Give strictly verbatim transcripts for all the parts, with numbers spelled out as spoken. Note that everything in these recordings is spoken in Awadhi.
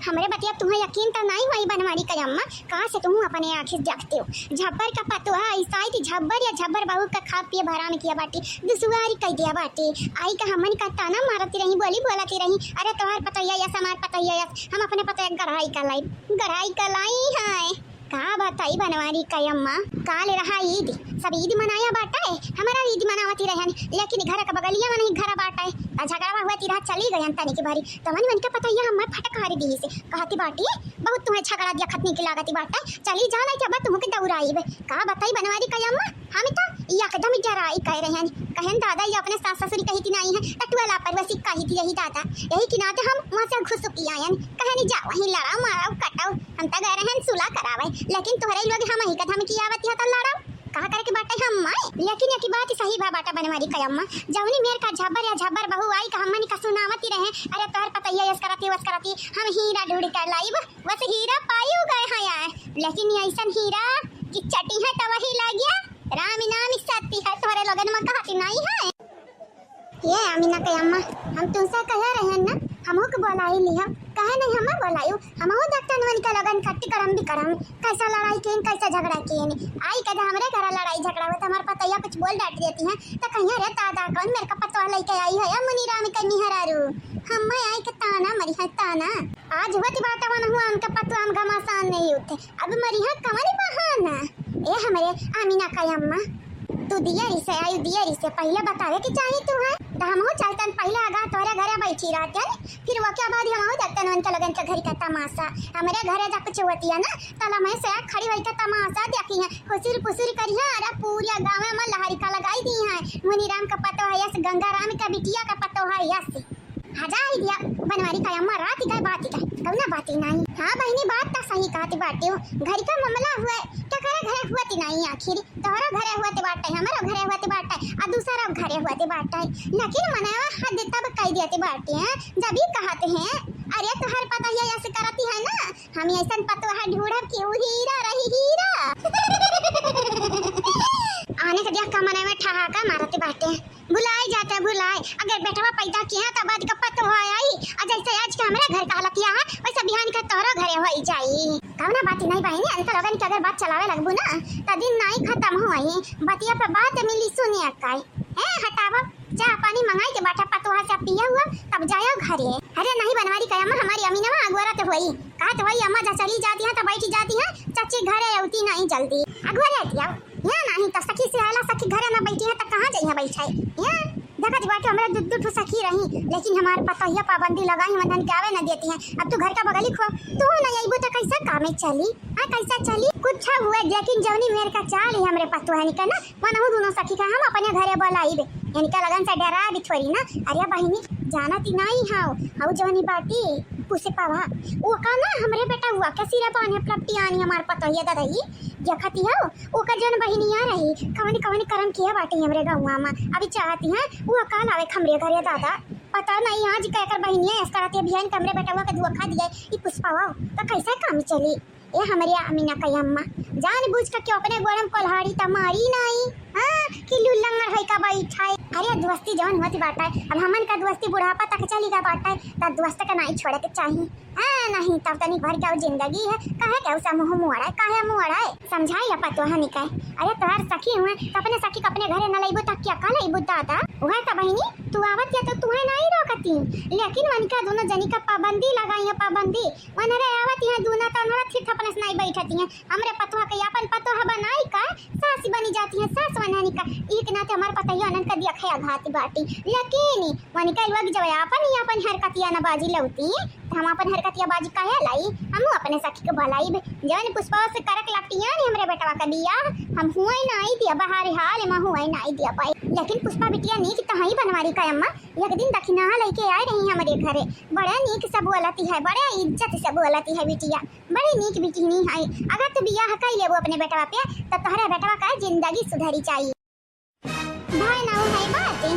हमरे बतिया तुहैं यकीन त नाहीं होई बनवारी कै अम्मा, काश तुहूँ अपने आँखी से देखतेउ। झब्बर क पतोहा ऐसा आई थी, झब्बर या झब्बर बहू क खा पिए भराम किया बाटी, दुसुआरी कइ दिया बाटी। आई क हमन क ताना मारती रही, बोली बोलती रही, अरे तोहार पतोहिया यस, हमार पतोहिया यस, हम अपने पतोहिया क गढ़ाई क लाई, गढ़ाई क लाई है। का बताई बनवारी कै अम्मा, काल रहा ईद, सब ईद मनाया बाटै, हमरा ईद मनावती रहन, लेकिन घर क बगलिया में नहीं घर बाटै, त झगड़वा हुआ तिरहा चली गयन तनी की बारी, तवन मन के पतोहिया हम्मै फटकारी दिहिस, कहती बाटी, बहुत तुहैं झगड़ा दिया खतनी की लागती बाटै, चली जा नहीं के अब तुहूँ के दौड़ाइब। का बताई बनवारी कै अम्मा, हम त एकदम डराई कै रहन, कहन दादा ये अपने सास ससुरी कही थी नाहीं है, त टुआ लापरवाही कही थी यही दादा, यही के नाते हम वहाँ से घुसुकी आयन, कहनी जा वहीं लड़ाओ माराओ कटाओ, हम त गए रहन सुलह करावै, लेकिन तोहरे लोग हमहीं क धमकी आवत ह त लड़ाओ। का करे के बाटै हम्मै? लेकिन एक बात सही बा बाटा बनवारी कै अम्मा, जौनी मेर क झब्बर या झब्बर बहू आई क हमन क सुनावती रहे, अरे तोहर पतोहिया यस करती वस करती, हम हीरा ढूंढ कै लाइब, बस हीरा पाई गए हैं आए, लेकिन ऐसन हीरा कि चटी है त वही लागिया, राम नाम सत्य है, तोहरे लोगन में कहती नाहीं है। ये अमीना कै अम्मा, हम तुमसे कहे रहन ना, हमहू के बोलाई लिहब, कहे नहीं हम्मै बोलायू, हमहू देखतन उनके लगन कट्टी करम भी करम, कैसा लड़ाई केन, कैसा झगड़ा केन, आई के हमरे घर लड़ाई झगड़ा होत, हमार पतोहिया कुछ बोल डांट देती हैं, त कहिया रे दादा कौन मेर क पतोहा लइके आई है, या मुनीराम कै मेहरारू, हम्मै आई के ताना मरी है ताना। आज होत बाटा वनहुआ उनके पतोहा में घमासान नहीं उठे, अब मरी है कवन बहाना? ए हमरे अमीना कै अम्मा, तू दियरी से आई, दियरी से पहिले बतावे के चाही तू है। त हमहू चलतन पहिले आगा तोहरे घरे बैठी रहतन, फिर वके बाद हमहू देखतन उनके लोगन के घरी क तमासा। हमरे घरे जा कुछ होती है ना, त लम्हे से खड़ी होई के तमासा देखी है, खुसुर पुसुर करी है, अरे पूरा गाँव में लहरिका लगाई दी है, मुनीराम क पतोहा यस, गंगाराम क बिटिया क पतोहा यस। हजाई दिया बनवारी कै अम्मा, रात ही का बात ही का, कौना बात ही नाहीं। हाँ बहिनी, बात त सही कहती बाटी हो, घर का मामला हुआ, क्या करे घरे हुआ ती नाहीं आखिर, तोहरो घरे हुआ ती बाटे, हमरो घरे हुआ ती बाटे, आ दूसरा घरे हुआ ती बाटे, लेकिन मनवा हद तब कह दिया ती बाटी हैं, जब ही कहते हैं, अरे तोहर पतोहिया यस करती है ना, हम ऐसन पतोहा ढूंढब कि ऊ हीरा रही हीरा। आने के दिया का मनवा ठहाका मारती बाटे। भुलाए जाते भुलाए, अगर बेटवा पैदा किया त बाद का पतोहा आई, आ जैसे आज के हमरे घर का हालत यह है, वैसे बिहान के तोहरो घरे होई जाई। कौना बात नहीं बहिनी, अंतर लोगन के अगर बात चलावे लगबू ना, त दिन नाई खत्म होई, बतिया पे बात मिली सुनिया काई। ए हटावा, चाह पानी मंगाई के बाटा पतोहा से पिया हुआ, तब जायो घरे। अरे नहीं बनवारी कै अम्मा, हमारी अमीनवा अगोरत होई, कहत होई अम्मा जा चली जाती है त बैठी जाती है, चाची घरे अउती नहीं जल्दी, अगोरत आओ। यहाँ नहीं तो सखी से आला सखी घरे ना बैठी है तो कहाँ जाई है बैठे? यहाँ देखत बाटे हमरे दू दू ठो सखी रही, लेकिन हमार पतोहिया पाबंदी लगाई, हमन के आवे ना देती है। अब तू घर का बगली खो, तू नहीं अइबू तो कैसा कामे चली? हाँ, कैसा चली? कुछ हुए, लेकिन जौनी मेर का चाल ही हमरे पतोहनी का ना, मनहू दोनों सखी का हम अपने घरे बुलाइब। इनका लगन से डरा भी थोड़ी ना। अरे बहिनी, जानती नहीं हाउ, हाउ जौनी बाटी पुष्पवा, वो का ना हमरे बेटवा के सिरा बान्हे पलपटियानी हमार पतोहिया ददई, देखती हो, ओकर जौन बहिनिया रही, कवनी कवनी करम किया बाटे हमरे गौवा में। अभी चाहती हैं वो काल आवे हमरे घरे दादा। पता नहीं आज का एकर बहिनिया ऐस करत है, बिहान के हमरे बेटवा के धोखा दिए ई पुष्पवा, तो कैसे काम चली? ए हमरे अमीना कै अम्मा, जान बूझ के क्यों अपने गोड़म कोल्हाड़ी त मारी नहीं, हाँ, कि लुल्लंगड़ है का बैठाए। अरे दोस्ती जौन होती बाटे, अब हमन का दोस्ती बुढ़ापा तक चली का बाटे, त दोस्त का नहीं छोड़े के चाही। हाँ, नहीं तब तनी भर के जिंदगी है, काहे के उसे मुँह मुआड़ा है, काहे मुआड़ा है? समझाई अपा तोहनी के। अरे तोहार सखी हुए, त अपने सखी के अपने घरे न लइबू त क्या का लइबू दादा? वह त बहिनी, तू आवत या तो तुहे नहीं रोकती, लेकिन वनिका दोनों जनी का पाबंदी लगाई है, पाबंदी। वनरे आवत यहाँ दूना त वनरा थिर थपनस नहीं बैठती हैं। हमरे पतोह के आपन पतोह बनाई का सास बनी जाती है, सास बनानी का। एक नाते हमार पतोहिया अनन का दिया खया घात बाटी। लेकिन वनिका लोग जब आपन ही आपन हरकतिया न बाजी लौती, त हम आपन हरकतिया बाजी काहे लाई? हमहू अपने सखी के बुलाइब। जवन पुष्पवा से करक लपटियान हमरे बेटवा का बियाह, हम हुए नाई दिया बहार हाल में हुए नाई दिया पाई। लेकिन पुष्पा बिटिया नीक तहाई बनवारी का अम्मा, एक दिन दखिना लइके आए रही हमरे घरे। बड़ा नीक से बोलती है, बड़ा इज्जत से बोलती है बिटिया, बड़ी नीक बिटिनी है। अगर तू बियाह कर लेबू अपने बेटवा पे, तो तोहरे बेटवा का जिंदगी सुधरी जाई। भाई ना है बात, ए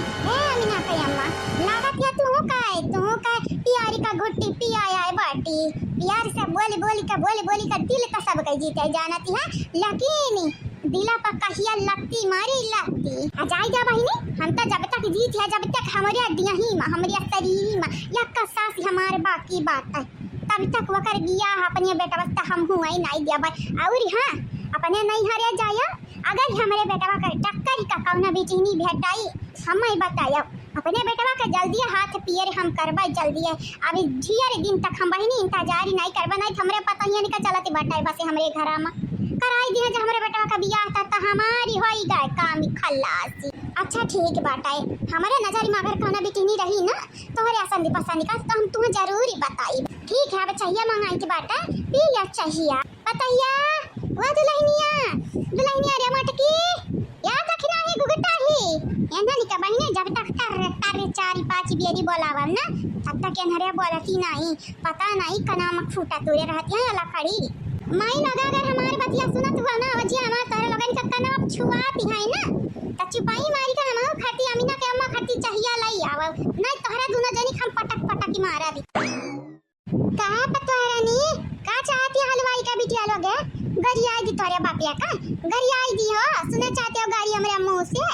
अमीना के अम्मा, लागत या तू का है, तू का है, प्यारी का घुट्टी पिया आए बाटी। प्यार से बोली बोली का, बोली बोली का दिल का सब कह जीते जानती है, लेकिन दिला पर कहिया लगती मारी लगती। आ जाई जा बहिनी, हम तो जब तक जीत है, जब तक हमरे दिया ही मा, हमरे शरीर मा, या का सांस हमारे बाकी बात है, तब तक वकर बियाह अपने बेटवा से हम हुआ ही नहीं दिया भाई। और हाँ, अपने नहीं हरे जाया, अगर हमरे बेटवा का टक्कर का कौनो बिटिनी भेटाई, हम ही बतायब। अपने बेटवा के जल्दी हाथ पियर हम करबे जल्दी है। अभी ढेर दिन तक हम बहिनी इंतजार ही नहीं करबे, नहीं तो हमरे पता ही नहीं का चलत बाटे बस हमरे घरा में। कराई दिया जे हमरे बेटवा का बियाह था तो हमारी होई गए काम खलासी। अच्छा ठीक बाटे, हमरे नजर में अगर कौनो बिटिनी रही ना तोहरे असंदी पसंदी का तो हम तुम्हें जरूर ही बताई। ठीक है, अब चाहिया मंगाई के बाटे, पी या चाहिया। पतैया, वो दुल्हनिया, दुल्हनिया रे मटकी, या दखिना ही गुगटा ही। एन्हन के बहिने जब तक टर टर चारी पाँच बेरी बोलावब ना, तब तक एन्हरे बोलती नहीं। पता नहीं कना में खूटा तुरे रहती है लकड़ी। माई नगा अगर हमार बतिया सुनत हुआ ना, अवजिया हमार तोहरे लोगन के कना छुआती है ना, त चुपाई मारी के हमहू खाती अमीना के अम्मा खाती चाहिया लाई आवब, नहीं तोहरा दोनों जनी हम पटक पटक मारा दी। का पतोह रानी, का चाहती है हलवाई का बिटिया लोग है? गरियाई दी तोरे बापिया का, गरियाई दी हो। सुने चाहते हो गारी हमरे मुंह से?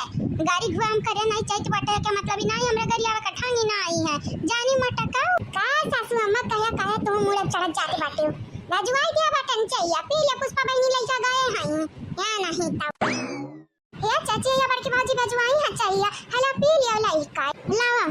गारी घुआम करे नहीं चाहिए बाटे के मतलब ही नहीं, हमरे गरियावा का ठानी नहीं है। जानी मटका। का सासू अम्मा कहे कहे तू मुड़े चढ़त जाते बाटे हो? रजुआई दिया बाटन चाहिए, पी ले पुष्पा बहिनी लइका गए हैं, या नहीं तब। हे चाची, या बड़की भौजी भेजवाई है चाहिया। हला पी लियो लइका। लावा,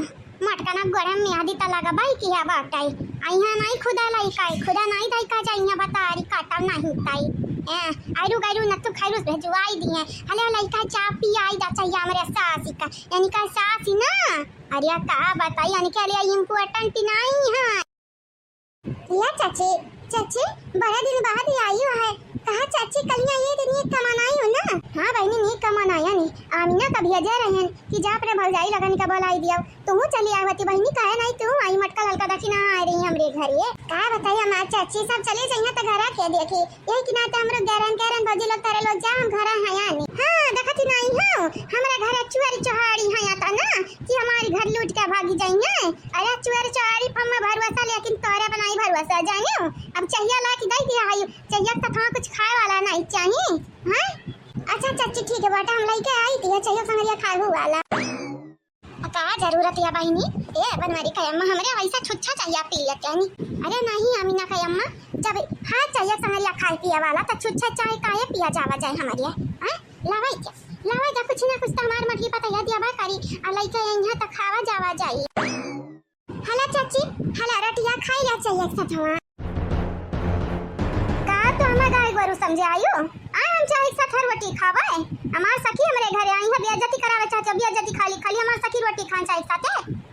मटका ना गरम में आदि त लगा बाई की है बाटाई। आ यहाँ नहीं खुदा लइका, खुदा नहीं दाई का जाई, यहाँ बतारी काटा नहीं ताई। ए, आयरु गैरु न तू खैरु भेजवाई दी है। हले लइका चा पी आई दा चाहिया हमरे सासी का। यानी का सासी ना। अरे का बताई, यानी के लिए important नहीं है। या चाची, चाची, बड़ा दिन बाद आई हो है। कहा चाची, कलिया ये दिन ये कमान आई हो ना? हाँ बहिनी, नी कमान आया नी। आमिना का भेजे रहन कि जा अपने भौजाई लगन का बोलाई दिया। तू चली आवती बहिनी, काहे नहीं तू आई? मटका ललका दखिना आ रही हमरे घर ये। का बताई हमार चाची, सब चली जाइए तो घरा के देखी। यही के नाते हमरो गैरन गैरन भौजी लोग तारे लोग जा, हम घरा है या नहीं। हाँ, देखती नहीं हो, हमरा घरे चुआरी चुहाड़ी है या ता ना कि हमारी घर लूट के भागी जाइए। अरे चुअर चुआरी पर मैं भरोसा, लेकिन तोरे बनाई भरोसा जानियो। अब चाहिया ला के दे दिया है, चाहिया के साथ कुछ खाए वाला नहीं चाहिए, हैं? अच्छा चाची ठीक है बेटा, हम लेके आई थी चाहिए संगरिया खाए वाला। का जरूरत है बहिनी? ए बनवारी का अम्मा, हमरे वैसा छुच्छा चाहिया पी लेते हैं। अरे नहीं अमीना का अम्मा, जब हाँ चाहिए संगरिया खाए पिए वाला तो छुच्छा चाय काहे पिया जावा जाए हमारे, हैं? लावा जा, लावा जा, कुछ ना कुछ तो हमार मटकी पतैया दिया बा करी, आ लइका यहाँ तक खावा जावा जाई। हला चाची, हला रोटिया खाई ला चाहिए एक साथ हमार। का तो हमार गाय गोरू समझे आयो? आ हम चाहे एक साथ रोटी खावे। हमार सखी हमरे घरे आई है, बेइज्जती करावे चाहते हो, बेइज्जती खाली, खाली हमार सखी रोटी खान चाहे एक साथे।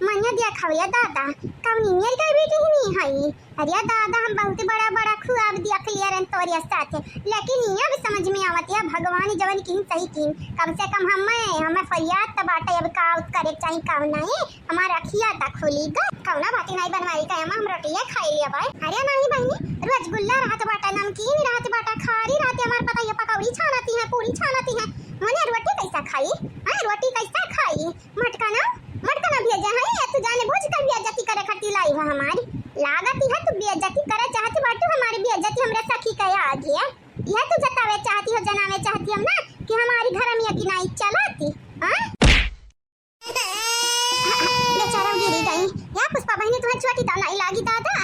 मनिया दिया खावे दादा, कौनी मेर गाय बेटी ही नहीं है। अरे दादा, हम बहुत बड़ा बड़ा खुआब देख लिया रहन तोरे साथे, लेकिन ये भी समझ में आवत है, भगवान जवन किन सही किन, कम से कम हमें, हमें फरियाद त बाटे, अब का करे के चाही, का नहीं, हमार अखिया त खुली ग। कौना बाटे नहीं बनवाई का, हम रोटिया खाई लिया भाई। अरे नहीं बहिनी, रसगुल्ला रहत बाटे, नमकीन रहत बाटे, खारी रहत, हमार पता ये पकौड़ी छानती है, पूरी छानती है, मने रोटी कैसा खाई? हाँ, रोटी कैसा खाई? मटका ना, मटका ना भेजे हैं, ये तू जाने बुझ कर बेइज्जती करे खातिर लाई है हमारी। लागत ही है तू बेइज्जती करे चाहती बाटू, हमारी बेइज्जती हमरे सखी के आगे है। यह तू जतावे चाहती हो, जनावे चाहती हम ना कि हमारी घर में ये गिनाई चलाती, हाँ? बेचारा गिरी गई। या पुष्पा बहिनी, तुम्हें चोटी तो नहीं लागी दादा?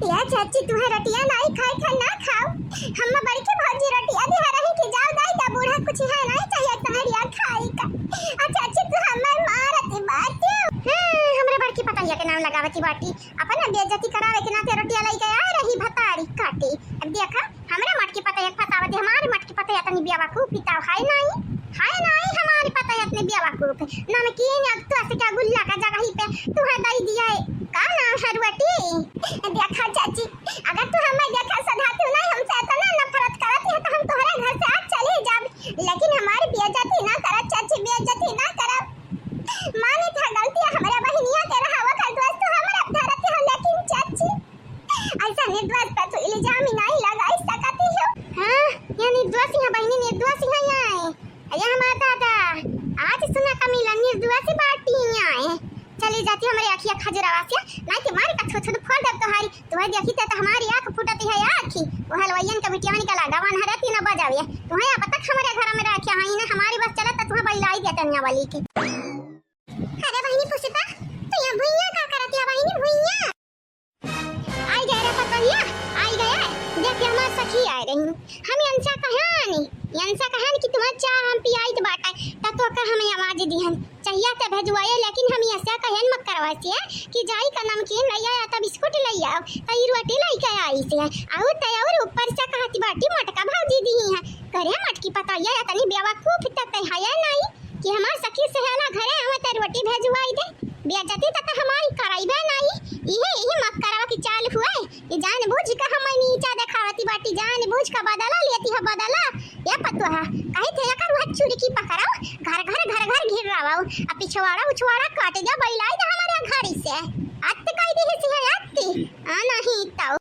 या चाची, तुम्हें रोटियां नहीं खाए थे ना खाओ, हम बड़की भौजी रोटियां दिहा रही कि जाओ दाई का बूढ़ा कुछ है नहीं चाहिए तहरिया खाई का। आ चाची, तू हमें मारती बाटी। हम्म, हमरे बड़की पतैया के नाम लगावती बाटी, अपन बेइज्जती करावे के नाते रोटियां लाई के आ रही भतारी काटी। अब देखा, हमरे मटकी पतैया के फसावती, हमारे मटकी पतैया तनी बेवकूफ ही तो है नहीं, है नहीं हमारी पतैया इतनी बेवकूफ। नमकीन अब तो ऐसे क्या गुल्ला का जगह ही पे तू है दई दिया है। का नाम है रोटी? देखा चाची, अगर तू हमें देखा सधाती हो नहीं, हमसे इतना नफरत करती है तो हम तुम्हारे घर से आज चले जाब, लेकिन हमारी बेइज्जती ना करा चाची, बेइज्जती ना करा। मानी था गलती हमारे बहिनिया के रहा, वकर दोस्त हमारा धरती हो, लेकिन चाची ऐसा निर्दोष पर तू इल्जाम ही नहीं लगा सकती हो। हाँ, ये निर्दोष ही है बहिनी, निर्दोष ही है ये। अरे हमार दादा, आज सुना का मिला, निर्दोष ही बाटी ही आए। चली जाती हमारी अखिया खजुरावा से, नहीं तो मारी का छुत छुत फोड़ देब तोहारी। तुम्हें देखी तो हमारी आँख फूटती है आँखी। वो हलवाइयन का बिटियानी का लागा वन हरे तीन बजावे। तुम्हें अब तक हमारे घर में रखे हैं, इन्हें हमारी बस चलत तो तुम्हें बहिलाई दिया तनिया वाली की। अरे बहिनी पुष्पा, तू यहाँ भुइया का करत है बहिनी भुइया? इनसे कहन कि तुम्हें चाह हम पियाइत बाटे, त तोका हम आवाज दिहन, चाहिया त भेजवाए, लेकिन हम ऐसे कहन मक्करवा से कि जाई का नमकीन लइया या त बिस्कुट लइया, त ई रोटी लइके आई से। और त और ऊपर से कहती बाटी मोटका भौजी दिही है। करे मोटकी पतोहिया, या तनी बेवकूफ त है नाई कि हमार सखी सहेला घरे आवे त रोटी भेजवाई दे। बेइज्जती त, त हमारी कराइबे नाई। इहे, इहे मक्करवा की चाल हुए। ये जानबूझ के हमें नीचा देखावती बाटी, जानबूझ के बदला लेती है बदला। ये पतोहा, कही थे एकर वह चुड़की पकड़ाओ, घर घर घर घर घिर्रावाओ, आ पिछवाड़ा उछवाड़ा काट जा, बैलाई जा हमारे घरी से। अत्त कह दी है सिंह अत्ती, आ नहीं तो।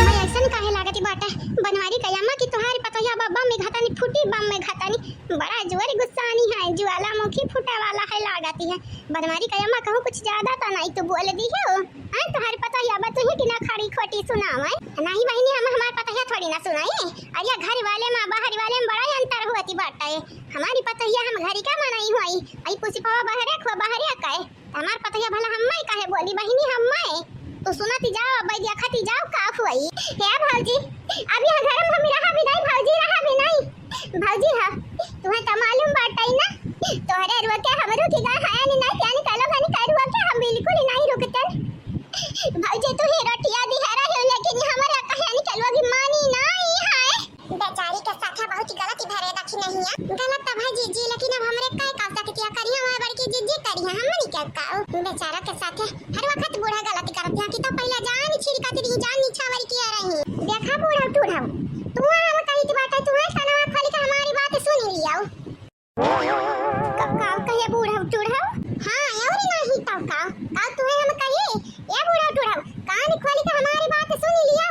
मैं ऐसन काहे लागती बाटे, बनवारी कयामा की तुम्हारी पतोहिया बा बम में घातानी, फूटी बम में घातानी, बड़ा जोर गुस्सानी है, ज्वालामुखी फूटे वाला है लागती है। बनवारी कयामा कहूँ कुछ ज्यादा तो नहीं तो बोल दी है। हाँ, तुम्हारी पतोहिया बा तुही की ना खड़ी खोटी सुनावे। नहीं बहिनी, हम हमार पतोहिया थोड़ी ना सुनाई। अरे घर वाले में बाहर वाले में बड़ा अंतर हुआ ती बाटे। हमारी पतोहिया हम घरी का मनाई हुई, आई पुष्पवा बहरे खो बहरे कहे। हमार पतोहिया भला हम्मे काहे बोली बहिनी, हम्मे? तू सुनती जाओ, अब देखती जाओ का हुई। हे भौजी, अब यह घर में हम रहा भी नहीं भौजी, रहा भी नहीं। भौजी, हाँ, तुम्हें तो मालूम बाटे ना, तोहरे रुके हमरू की गा है नहीं, नहीं, क्या नहीं, कलो भनी कर रुके हम बिल्कुल ही नहीं रुकते। भौजी, तू ही रोटियां दी है रहे, लेकिन हमारे कहे नहीं कलो भी मानी नहीं है। बेचारी के साथे बहुत गलत ही भरे दखी नहीं है। गलत तो भाई जीजी, लेकिन अब हमरे काय का सकती है, करिया हमारे बड़की जीजी करी है, हमनी क्या का? बेचारा के साथे हर वक्त बूढ़ा गलती करत है कि तो पहले जान छिड़कत रही, जान निछावर किया रही। देखा बूढ़ा टूढ़ा, तू हम कही थी बात है, तू है कनवा खोल के हमारी बात सुन लिया। का, का कहे बूढ़ा टूढ़ा? हाँ, और नहीं तो का, का तू है हम कही, ए बूढ़ा टूढ़ा, कान खोल के हमारी बात सुन लिया।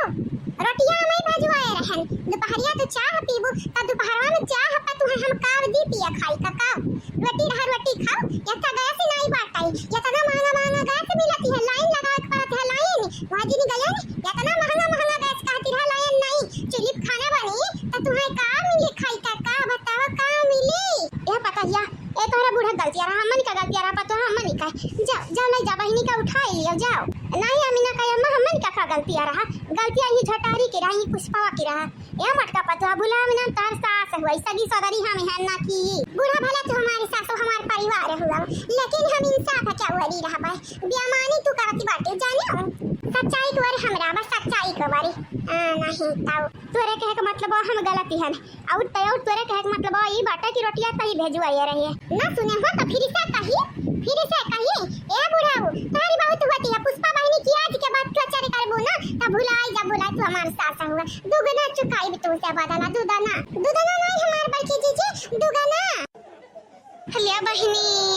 रोटियां हमें भजवाए रहन, दोपहरिया तो चाह पीबू, त दोपहरवा में चाह पर तू हम काव दी पिया खाई का काव। रोटी रहा रोटी खाओ, इतना गैस ही नहीं बाटे, इतना महंगा महंगा गैस मिलती है, लाइन लगावे के पड़त है, लाइन। वहाँ दिन गयन, इतना महंगा महंगा गैस कहती रहा, लाइन नहीं, चूल्ही पे खाना बनी, त तुम्हें का मिली खाई का, का बताओ का मिली? ए पतोहिया, ए तोहरा बूढ़ा गलतिया रहा, हमन का गलतिया रहा, पतोहा हमन का। जाओ, जाओ, ले जा बहिनी का उठाई लियो, जाओ। नहीं अमीना का अम्मा, हमन का का गलतिया रहा, गलतिया ही झटारी की रहा, ही पुष्पवा की रहा। ए मोटका पतोहा, भुला में ना तार सास हुआ, सगी सदरी हम है ना की। बूढ़ा भला तू हमारी सास हो, हमार परिवार हुआ, लेकिन हम इंसाफ है क्या हुआ नहीं रहा भाई, बेईमानी तू करती बाटे, जाने हो? सच्चाई के बारे हमरा बस सच्चाई के बारे। आ, नहीं ताऊ, तोरे कहे के मतलब हम गलती हन, और तय और तोरे कहे के मतलब ई बाटे कि रोटिया तही भेजवाए रही है। ना सुने हो तो फिर से कही, फिर से कही, ए बुढ़ऊ, तारी बहुत होती है, पुष्पा बहिनी की आज के बाद टॉर्चर करबू ना, त भुलाई जा, भुलाई तू हमार सास हुआ। दुगना चुकाई भी तुमसे बदला, दुगना, दुगना नहीं हमार बड़की जीजी, दुगना। ले बहिनी,